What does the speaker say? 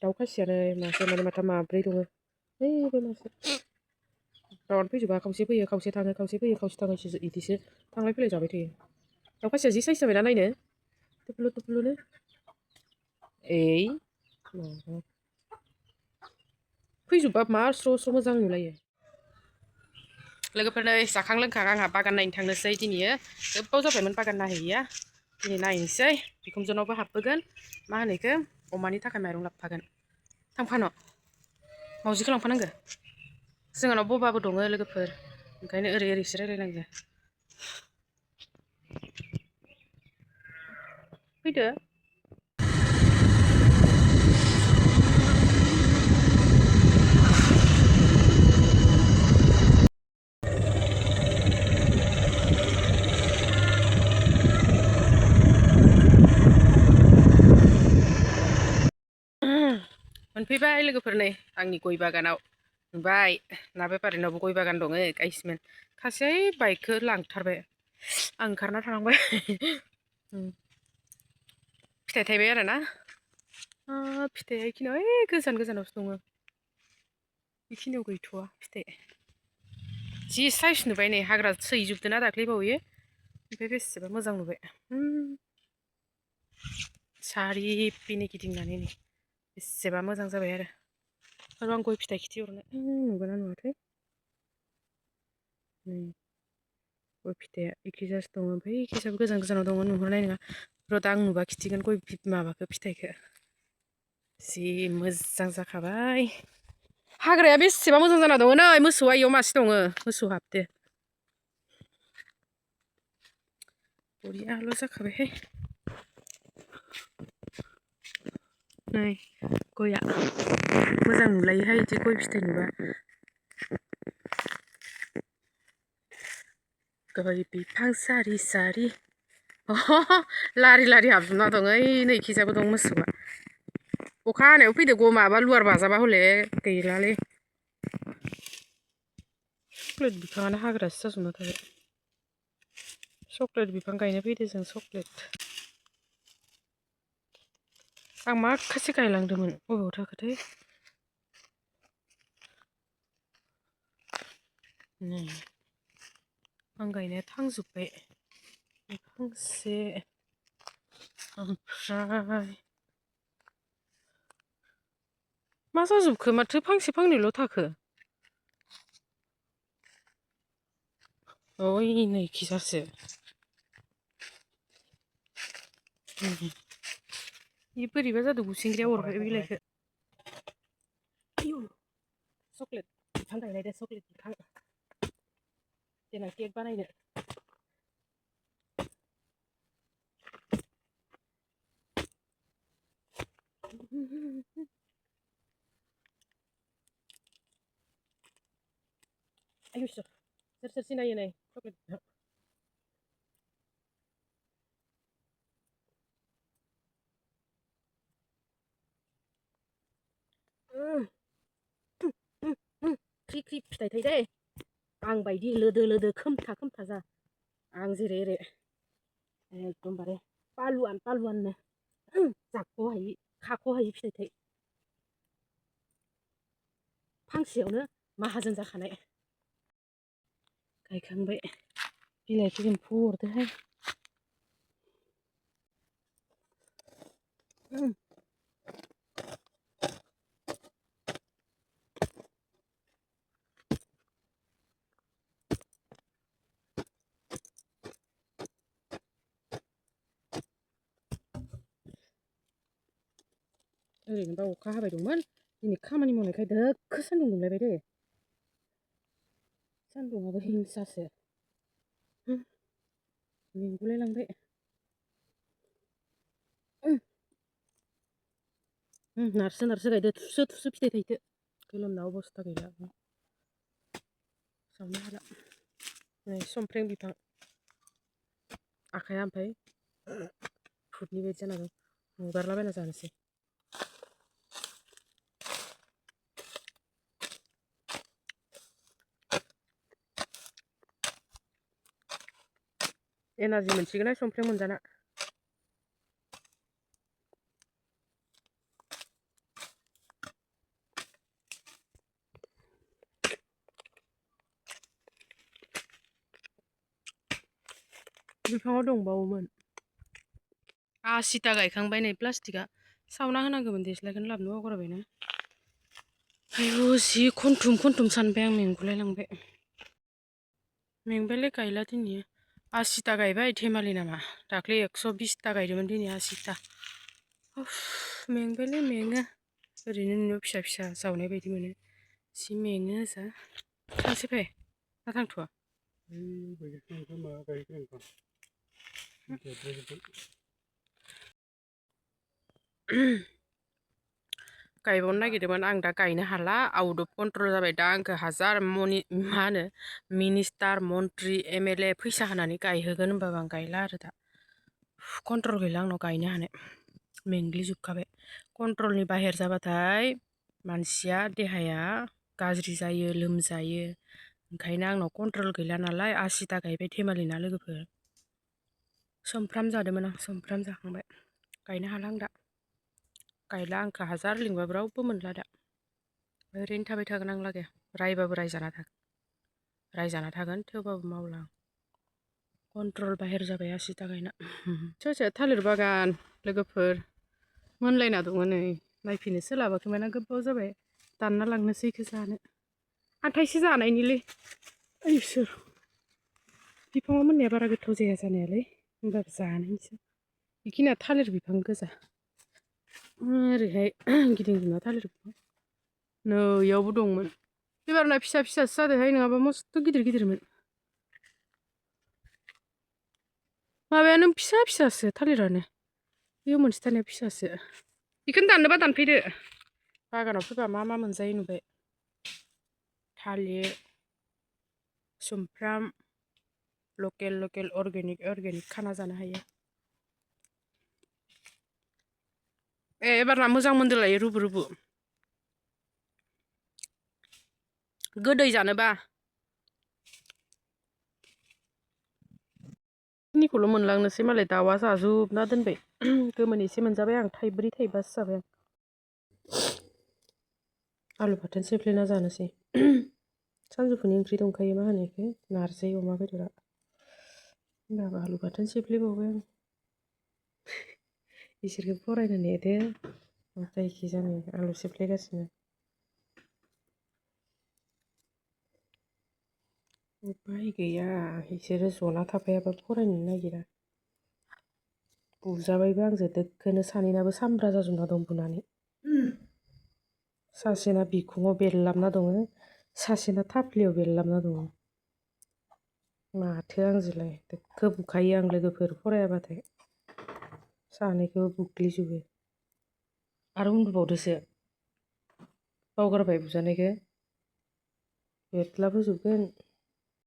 दाउ खासियानो मासे माने माथाम माब्रै दङ ओइबो मासे रावनो फैजोबा खावसे फैयो खावसे थाङो खावसे फैयो खावसे थाङो इदिसो थांलाय फैलाय जाबाय थायो दाउ खासिया जि साइस जाबायना नायनो टुप्लु टुप्लुनो एइ फैजोबबा मा स्र' स्र' मोजां नुलायो लोगोफोरनो जाखां लोंखां आंहा बागान नायनो थांनोसै दिनैयो गोबाव जाबायमोन बागान नायहैया दिनै नायनोसै बिखुनजोनावबो हाबबोगोन मा होनो इखो अमानि थाखाय माइरं लाबोफागोन थांफानो मावजिखौ लांफानांगो जोंहानाव बबाबो दङ लोगोफोर ओंखायनो ओरै ओरैसो रायलायनांगो फैदो मोनफैबाय लोगोफोर नै आंनि गय बागानाव नुबाय ना बेफारिनावबो गय बागान दङ गायसिमोन खासे बाइकखौ लांथारबाय आं ओंखारना थांबाय फिथाइ थायबाय आरो ना फिथाइया इखिनियाव ओइ गोजान गोजानावसो दङ बेखिनियाव गैथ'वा फिथाइ जि साइस नुबाय नै हाग्रा सैजोबदों ना दाख्लैबावैयो ओमफ्राय बेसेबा मोजां नुबाय सारिपिनि गिदिंनानै नै बेसेबा मोजां जाबाय आरो आं गय फिथाइ खिथिहरनो नुगोना नुवाथाय गय फिथाइया इखिजासो दङ ओमफ्राय इखिजाबो गोजान गोजानाव दङ नुहुरनाय नङा र' दा आं नुबा खिथिगोन गय माबाखौ फिथाइखौ जि मोजां जाखाबाय हाग्राया बेसेबा मोजां जाना दङ नै मोसौआ इयाव मासे दङ मोसौ हाबदो बरियाल' जाखाबायहाय नै गया मोजां नुलायोहाय इदि गय फिथाइ नुबा गय बिफां सारि सारि लारि लारि हाबजोबना दं ओइ नै इखिजाबो दं मोसौआ अखा हानायाव फैदो ग माबा लुवार बाजाबा हले गैलालै चक्लेट बिफाङानो हाग्रासो जाजोबना थाबाय चक्लेट बिफां गायनो फैदो जों चक्लेट आं माखासे गायलांदोंमोन बबेयाव थाखोथाय आं गायनाया थांजोब्बाय फांसे ओमफ्राय मा जाजोबखो माथो फांसे फांनैल' थाखो ओइ नै इखिजासो बे बोरैबा जादों गुसेंग्राया अरबाय बिलाइखौ चक्लेट बिफां गायनायदो चक्लेट बिफां देनां केक बानायनो आयु सोर सोर सिनायो नै चक्लेट बिफां ख्रि ख्रि फिथाइ थाइदे आं बायदि लोदो लोदो खोमथा खोमथा जा आं जेरै एरै एकदमबारे पालुवाननो जाख'हायि खाख'हायि फिथाइ थाइ फांसेयावनो माहाजोन जाखानाय गायखांबाय बिलाइखौ एम्फौ अरदोहाय ओरैनोबा अखा हाबाय दंमोन दिनै खामानि मावनायखाय दोखो सान्दुं दुंलायबाय दे सान्दुंआबो हिंसासो मेंगुलाय लांबाय नारसो नारसो गायदो थुसो थुसो फिथाइ थाइथो गोलोमना अबस्था गैला सावनो हाला नै समफ्रें बिफां आखाइया ओमफ्राय फुटनि बायदि जाना दं हुगारलाबायना जानोसै एनार्जि मोनसिगोन समफ्रें मोनजाना बिफाङाव दंबावोमोन 80टा गायखांबाय नै प्लास्टिकआ सावना होनांगौमोन देस्लायखौनो लाबोनो बावगारबायना आयु जि खनथुम सानबाय आं मेंगुलायलांबाय मेंबायलै गायला दिनै 80टा गायबाय धेमालि नामा दाख्लै 120टा गायदोंमोन दिनै 80टा मेंबायलै मेङो ओरैनो न' फिसा जावनाय बायदि मोनो जि मेङो जा सानसे फै ना थांथ'आ गायबावनो नागिरदोंमोन आं दा गायनो हाला आउट अफ कन्ट्रल जाबाय दा आंखौ हाजार मा होनो मिनिस्टार मन्त्रि MLA फैसा होनानै गायहोगोन होनबाबो आं गायला आरो दा कन्ट्रल गैला आंनाव गायनो हानाय मेंग्लिजोबखाबाय कन्ट्रलनि बाहेर जाबाथाय मानसिया देहाया गाज्रि जायो लोमजायो ओंखायनो आंनाव कन्ट्रल गैला नालाय 80टा गायबाय धेमालिना लोगोफोर सोमफ्राम जादोंमोन आं सोमफ्राम जाखांबाय गायनो हाला आं दा गायला आंखौ हाजार लिंबाबो रावबो मोनला दा ओरैनो थाबाय थागोन आं लागै रायबाबो रायजाना थागोन थेवबाबो मावला आं कन्ट्रल बाहेर जाबाय 80टा गायना सोर थालिर बागान लोगोफोर मोनलायना दङ नै नायफैनो सोलाबाखैमोन गोबाव जाबाय दानना लांनोसै इखौ जानो आथाइसे जानायनिलै इसोर बिफाङाव मोननाया बारा गोथाव जाया जानायालाय होमबाबो जानायनिसै बेखिनिया थालिर बिफां गोजा ओरैहाय गिदिंजोबना थालिर बिफां नै इयावबो दंमोन एबारना फिसासो जादोंहाय नङाबा मस्थ' गिदिरमोन माबायानो फिसासो थालिरानो बेयाव मोनसे थानाया फिसासो बेखौनो दाननोबा दानफैदो बागानाव फैबा मा मोनजायो नुबाय थालिर सुमफ्राम लकेल अर्गेनिक खाना जानो हायो एबारना मोजां मोनदोलाय रुबु गोदै जानोबा बेखिनिखौल' मोनलांनोसै मालाय दाउआ जाजोबना दोनबाय गोमोन एसे मोनजाबाय आं थाइब्रै थाइबासो जाबाय आं आलु बाथोन सेफ्लेना जानोसै सानजौफुनि ओंख्रि दंखायो मा होनो बेखौ नारजि अमा बेदरा होमबाबो आलु बाथोन सेफ्लेबावबाय आं इसोरखौ फरायनो नेदो जायखि जानो आलु सेफ्लेगासिनो उपाय गैया इसोरो जना थाफायाबा फरायनो नागिरा बुजाबायबो आंजों दोखोनो सानैनाबो सामब्रा जाजोबना दं बुनानै सासेना बिखुङाव बेरलाबना दङ सासेना थाफ्लियाव बेरलाबना दङ माथो आंजोंलाय दोखो बुखायो आं लोगोफोर फरायाबाथाय सानैखौबो बुग्लिजोबो आरो उन्दुबावदोसो बावगारबाय बुजानायखौ बेरलाबोजोबगोन